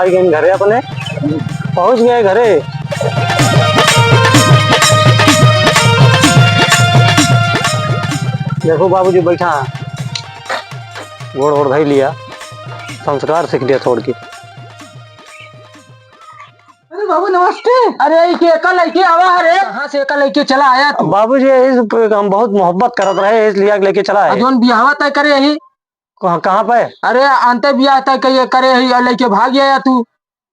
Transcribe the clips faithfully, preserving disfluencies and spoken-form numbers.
लेकिन घरे अपने पहुँच गए घरे। देखो बाबूजी बैठा है, गोड़ ओड़ धइ लिया, संस्कार सीख लिया छोड़ के। अरे बाबू नमस्ते। अरे ई के का लइके आवा है रे? कहाँ से का लइके चला आया तू? बाबूजी यही से हम बहुत मोहब्बत करत रहे, इसलिए लेके चला है। आ जौन बियाहवा तय करे यही कहाँ, कहाँ पे? अरे, अंते बियाह तय कइए करे ही और लइके भाग गया तू।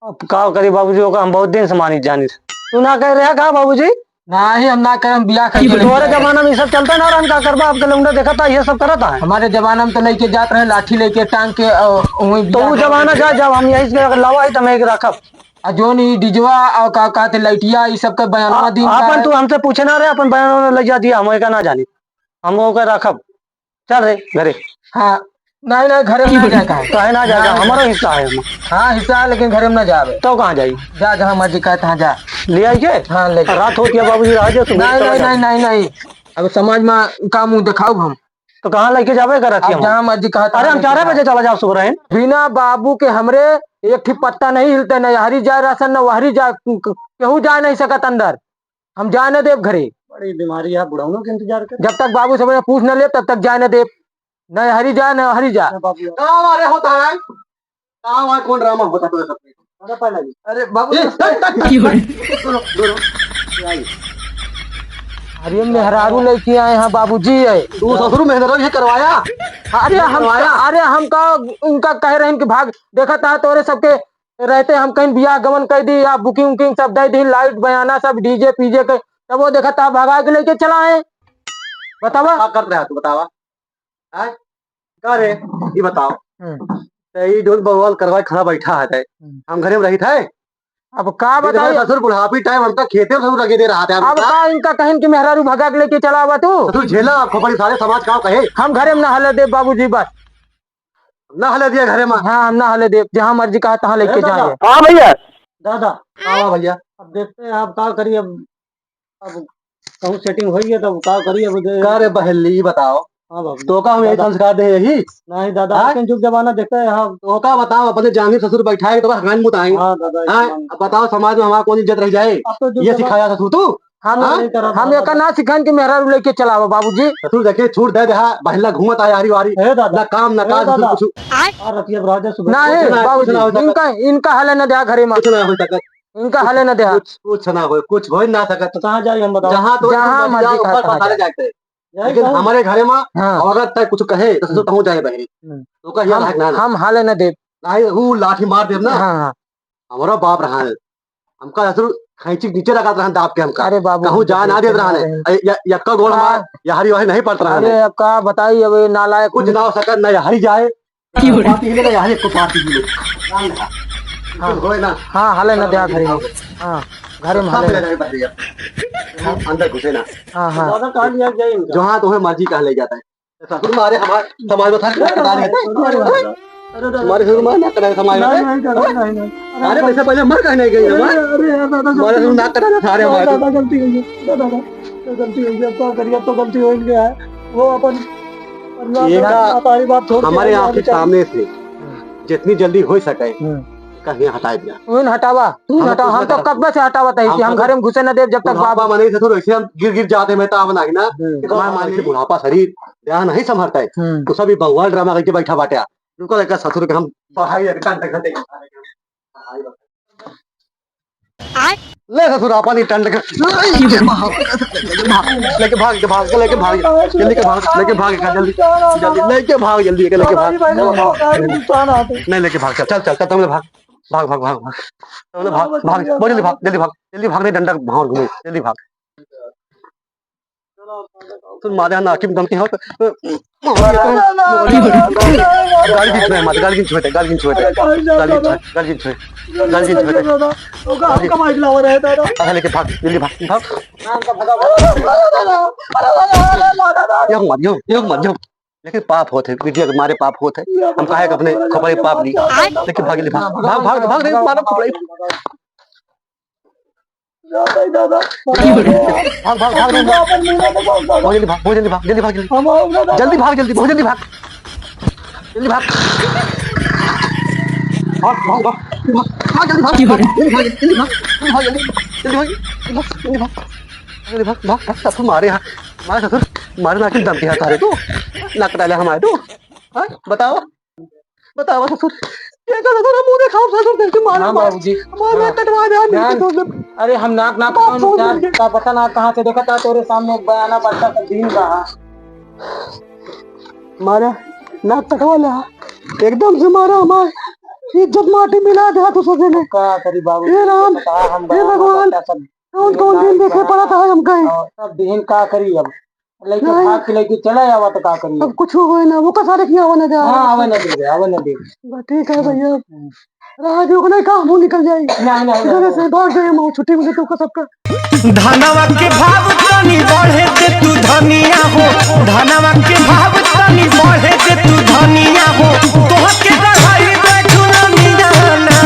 अब का करी बाबूजी, ओका हम बहुत दिन से मानित जानित। तू ना कह रहा का बाबूजी? नाही, हम ना करम बियाह कर तोहरे जमाना में ये सब चलता ना रहन, का करबा? आपके लौंडा देखा था, ये सब करता है। हमारे जमाना में तो लइके जात रहे लाठी लइके टांग के, अ, वहीं तो बियाह वो कर जमाना जा, जब हम यही से लावा है, तो मैं एक रखब। आ जोन ई डिजवा और का कहते लइटिया, ई सब के बयानवा आ, दिन का आपन है। तू हमसे पूछे ना रहे, अपन बयानवा ले जा दिया, हम एका ना जानी, हम ओका रखब। चल रे घरे। हाँ, नहीं, नहीं, घरे में ना जाए का है। काहे ना जाए का? नहीं। हमारा हिस्सा है हम। हाँ, हिस्सा है, लेकिन घरे में ना जावे। तो कहाँ जाई? जा, जहाँ मर्जी कहे, तहाँ जा। ले आई के? हाँ, ले जा। रात होती है बाबूजी, रह जाओ, सुबह नहीं, चला नहीं, जाओ। नहीं, नहीं, नहीं। अब समाज में का मुँह दिखाओ हम? तो कहाँ लेके जावे का रखी अब हम? जहाँ मर्जी कहा, अरे, तहाँ हम लेके चार जा। बजे चला जाओ सुबह रहे। बिना बाबू के हमरे एक ठी पत्ता नहीं हिलते, न यहरी जाए राशन, न वहरी जाए, केहू जाए नहीं सकत अंदर। हम जाए न देब घरे। बड़ी बीमारी है, बुढ़ौनों के इंतजार कर। जब तक बाबू से पूछ न ले, तब तक जाए न देब। न हरी जा, न हरी जा। अरे बाप रे। का हमारे होता है? का हमारे कौन ड्रामा होता है तो सब? अरे पहले भी। अरे बाबू, ए, ए, ए, ए, सुनो, सुनो, सुनो। ये आई। अरे मेहरारू लेके आए हैं बाबूजी, ये। तू ससुर मेहरारू ये करवाया? अरे हम, करवाया? अरे हम का उनका कह रहे हैं कि भाग, देखा था तोरे सबके रहते हम कहीं बियाह गमन कर दी या बुकिंग उकिंग सब दे दी, लाइट बयाना सब डीजे पीजे के, तब वो देखा था भगा के लेके चला है। बतावा। का करत रहा तू बतावा? हैं? का रे? ई बताओ। हम्म। ते ई जोन बवाल करवाए खड़ा बैठा है ते। हम्म। हम घरे में रही थे। अब का दिन भर बताई? ससुर बुढ़ापी टाइम हमका खेते में ससुर लगे दे रहा था अब हमका। का इनका कहिन कि मेहरारू भगा के लेके चला आवा तू? ससुर झेला खोपड़ी सारे समाज का कहे। हम घरे में ना हले देब बाबूजी बस। ना हले दिया घरे में। हाँ, हम ना हले देब, जहाँ मर्जी कहा तहाँ लेके ए दादा। जाए। हाँ भैया। दादा, हाँ भैया। अब देखते हैं आप का करिए, अब, अब कहूँ सेटिंग होई है तब का करिए अब दे। का रे बहेली, ई बताओ। हाँ बाबू। तो का हम यही दादा। संस्कार दे यही? नहीं दादा, हाँ? आजकल जुग जमाना देखते हैं, हाँ। तो का बताओ, अपने जांगी ससुर बैठा है तो हगान मुताई। हाँ दादा, हाँ? इस्लाम। अब बताओ समाज में हमारा कौन इज्जत रह जाए? अब तो जुग ये जमाना सिखाया ससुर तू? हम, हाँ? हम एका ना सिखाइन कि मेहरारू लेके चलावा बाबूजी। ससुर देखे छूट दे दे, हाँ, बहिला घूमत आया हरी वारी। ए दादा। ना काम, ना ए काज, दादा। कुछ। आ रतिया बराजे सुबह। नहीं, कुछ ना, बाबूजी, कुछ ना हो सकत। इनका, इनका हाले न द्या घरे में। कुछ ना हो सकत। इनका हाले न द्या। कुछ, कुछ ना होए, कुछ हो ही ना सकत। तो कहाँ जाई हम बताओ? जहाँ तो जहाँ मर्जी मर्जी का, ऊपर तहाँ पसारे जाए। जाते। यही लेकिन कहूँ। हमारे घरे में हाँ। औरत तक कुछ कहे, तो ससुर हम्म। कहूँ जाए बहरी। हम्म। तो कहिए हम, लायक ना, ना। हम हाले न देब। नहीं, वो लाठी मार देब ना। हाँ, हाँ। हमारा बाप रहा है। हमका ससुर खैंची के नीचे रखत रहन दाब के हमका। अरे बाबू, कहूँ जाए ना देत रहन। अरे, य-, यक्का गोड़ हाँ। मार, यहरी वहरी नहीं पड़त रहन। अरे, अब का बताई, अब ये नालायक कुछ ना हो सकत, ना यहरी जाए। की हो रहा? पाती हिले, यहरी को पाती हिले। काम था। हाँ। कुछ होए ना। हाँ, हाले ना द्या घरे में। हाँ, घरे में सब हाले ले ना। जाए बहरी अब। हम अंदर घुसे ना। हाँ, हाँ। दादा कहाँ लिया जाए इनका? जहाँ तुम्हें मर्जी कहाँ ले जाता है। ससुर मारे हमार समाज में था, कटा रहे। अरे दादा। हमारे ससुर मारे ना कटा समाज में। नहीं, नहीं, दादा, नहीं, नहीं। अरे, पैसा पहले मर कहने गई अरे, हमार। अरे यार, दादा, हमारे गलती ससुर नाक कटा था, अरे हमारे। दादा, गलती हो गई। दादा, दादा, गलती हो गई। अब क्या करिए, अब तो गलती हो ही गया है। वो अपन परिवार ये का का सारी बात छोड़ के हमारे आए, आँख के बेचारे। सामने से जितनी जल्दी हो सके, हम्म। कहीं हटाए दिया। तू हटावा, तू हटावा। हम कुछ ना करब। कब्बे से हटावा तही हम कि हम ससुर घरे में घुसे न देब जब तक बुढ़ापा बाप मने ससुर ऐसे हम गिर गिर जाते में ताव नाही ना। हम्म। कि हमारे मालिक के बुढ़ापा शरीर, देह नहीं संभरता है। हम्म। तो सब ये बवाल ड्रामा करके बैठा बाटे। रुको, लेकर ससुर के हम पढ़ाई एक घंटे घंटे। ले ससुर, अपन ही टंड के लेके भाग, लेके भाग, लेके भाग, जल्दी के भाग, लेके भाग, जल्दी, जल्दी लेके भाग, जल्दी के लेके भाग। नहीं, लेके भाग, चल, चल, चल, चल, तुम लोग भाग, भाग, भाग, भाग, भाग, तुम लोग भाग, भाग, बहुत जल्दी भाग, जल्दी भाग, जल्दी भाग, नहीं, डंडा भाग, घूमे, जल्दी भाग। तुम मारे यहाँ नाकी में दमकी हो, तो, गाड़ी की छुए, मार, गाड़ी की छुए, गाड़ी की छुए, गाड़ी की छुए, गाड़ी की छुए, गाड़ी की छुए। ओका हमका माइक लावा रहे दादा। अरे लेके भाग, जल्दी भाग, भाग। ये मार, यो, यो मार, यो। लेकिन पाप होत है, बिटिया के मारे पाप होत है। हम काहे के अपने खपड़े पाप ली? लेकिन भाग, जल्दी भाग, भाग, भाग, भाग, मारो खपड़े। भाग, भाग, भाग, भाग। बहुत जल्दी भाग, बहुत जल्दी भाग, जल्दी भाग, जल्दी। जल्दी भाग, जल्दी, बहुत जल्दी भाग। जल्दी भाग। भाग, भाग, भाग, भाग, भाग, जल्दी भाग, जल्दी भाग, जल्दी भाग, जल्दी भाग, जल्दी भाग, जल्दी भाग, जल्दी भाग, भाग, भाग, ससुर मारे यहाँ, मारे ससुर, मारे ना कि दम के हाथ आ रहे तू, नाक कटाले हमारे तू, हाँ, बताओ, बताओ ससुर, क्या कर ससुर, हम मुँह देखाओ ससुर, कैसे मारे, हाँ मारे, बाबूजी, मारे, हाँ। कटवा दे, हम ध्यान, नहीं ससुर। अरे हम नाक, नाक बाप कौन फोन उचार, करके। का पता ना कहाँ से देखा था, तेरे सामने एक बयाना बच्चा का दिन रहा। मारा, नाक कटवा ले, एकदम से मारा, हमार इज्जत माटी मिला दे तू ससुर ने। का करी बाबू, हे राम, बता, हम हे बयाना भगवान, बच्चा सब कौन, कौन दिन देखे पड़ा था हमका ही। और सब दिन का करी अब? लइके नहीं। भाग के लइके चला आवा तो का करी? अब कुछ हो गए ना, वो का सारे किया आवा ना दे। हाँ, आवा ना दे, आवा ना दे। बस ठीक है भैया। हम्म। राह जो नहीं काम हो निकल जाए। नहीं, नहीं, इधर नहीं। से भाग जाए, हम छुट्टी मिले तो का सबका। धनवा के भाव तनी बढ़े दे तू धनिया हो, धनवा के भाव तनी बढ़े दे तू धनिया हो, तोहके बढ़ाई दे झुलनिया ना।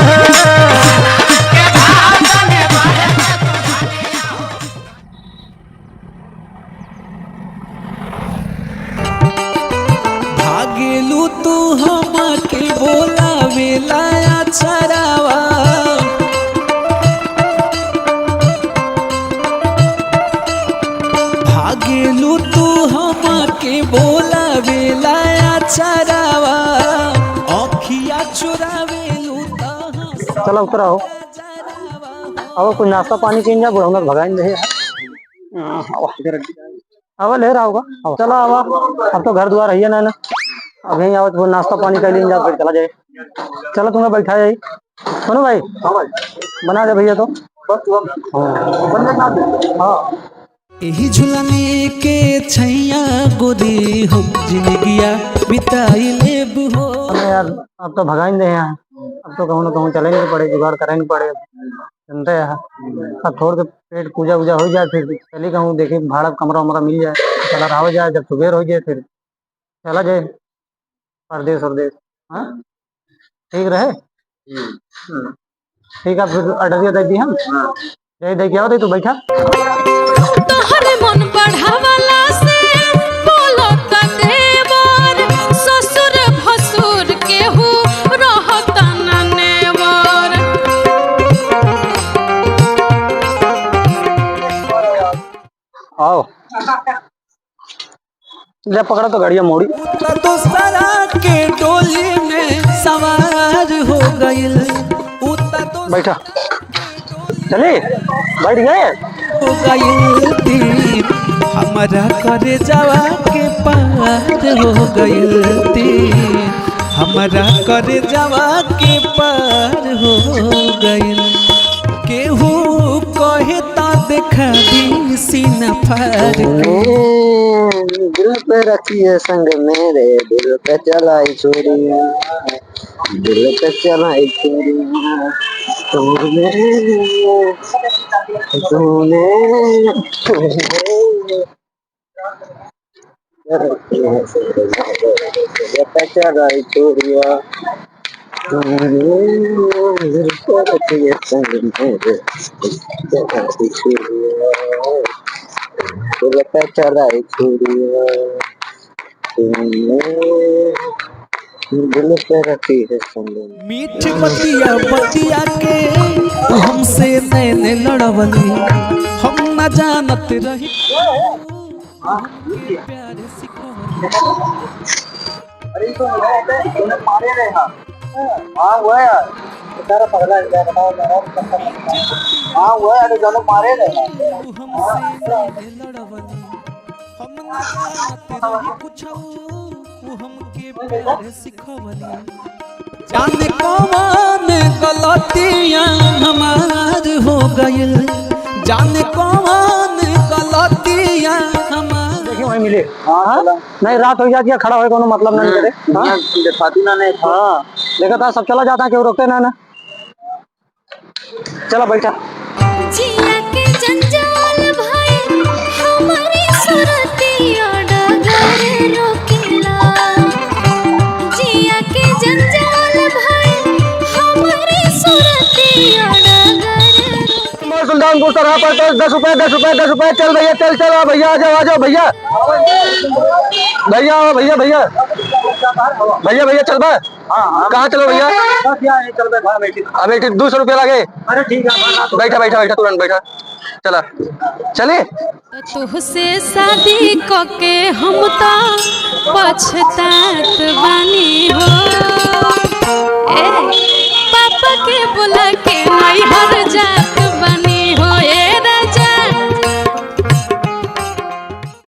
भागेलू तू हमके बोलावेला अचरावा। भागेलू तू हमके बोलावेला अचरावा। अखिया चुरावेलू त हंस चला उतरा हो। अब कुछ नाश्ता पानी कहीं जा, बुढ़ौना भगाइन दे। हाँ, अब ले रहा होगा। अब चला आवा, अब तो घर द्वार है ना, ना। अब यहीं आवत वो नाश्ता पानी कर लीन जा, फिर चला जाए। चला तुम्हें बैठा जाए। सुनो भाई, हाँ भाई। बना दे भैया तो। बस तू अब हाँ। बन में ना दे। हाँ। एही झुलनी के छैया गोरी हो जिंदगिया बिताई लेबू हो। अरे यार, अब तो भगाइन दे यहाँ। अब तो कहूँ ना कहूँ चले नहीं पड़े, जुगाड़ करे नहीं पड़े। जनते हैं। अब थोड़ के पेट पूजा वूजा हो जाए, फिर चली कहूँ देखी भाड़ा कमरा वमरा मिल जाए, चला रहा जाए, जब सुबेर हो जाए फिर चला जाए परदेस वरदेस। हाँ, ठीक रहे। हम्म। हम्म। ठीक है, फिर order दे दी हम। हाँ। यही दे के आओ, दे तू बैठा। तोहरे मन बढ़ावला से बोलत देवर, ससुर भसुर केहू रहत न नेवर। आओ। ले पकड़ा तो गाड़िया मोड़ी। उ त दोसरा के डोली में सवार हो गइल। उ त दोसरा बैठा। चली, बैठ गए। हो गइल दिन, हमरा करेजवा के पार हो गइल दिन, हमरा करेजवा के पार हो गइल। केहू कहे त देखा दी सीना फाड़ के। दिल पे रखी है संग मेरे, दिल पे चलाई छुरी, दिल पे चलाई छुरी। तूने, तूने, तूने। ये पैसा गाड़ी चोरिया। दिल पे चढ़ाई चोरिया। दिल पे रखी है संग। मीठ बतिया बतिया के तू हमसे नैन लड़वली, हम न जानत रही। हाँ, ये क्या? अरे, ये तो है, तूने मारे रहे, हाँ। हाँ, हुआ यार। बेचारा पगला है, क्या बताओ यार। हाँ, हुआ यार, जो लोग मारे रहे। जाने कौन गलतियाँ हमार हो गइल, जाने कौन गलतियाँ हमार। देखिए, वहीं मिले। हाँ, हाँ? चला। नहीं, रात हो जाती है, खड़ा होए, कोनो मतलब नहीं करे। हाँ? दुनिया दिखाती ना, नहीं। हाँ, देखा था, सब चला जाता है, केहू रोकते ना, ना। चला, बैठा। जिया के जंजाल भाई, हमारी सुरतिया डगर रोकेला। जिया के जंजाल भाई, हमारी सुरतिया डगर रोकेला। सुल्तानपुर सराय पर दस, दस रुपए, दस रुपए, दस रुपए। चल भैया, चल, चल, आ भैया, आ जाओ, आ जाओ भैया। भैया, आओ भैया, भैया। भैया, भैया, चल बे। हाँ, हाँ। कहाँ चलो भैया? बस यहाँ है, चल बैठा, बैठी। अब एक दो सौ रुपया लागे। अरे ठीक है, बस आप बैठा, बैठा, बैठा, तुरंत बैठा। चला, चले। तोहसे शादी कके हम तो पछतात बानी हो। ए, पापा के बोला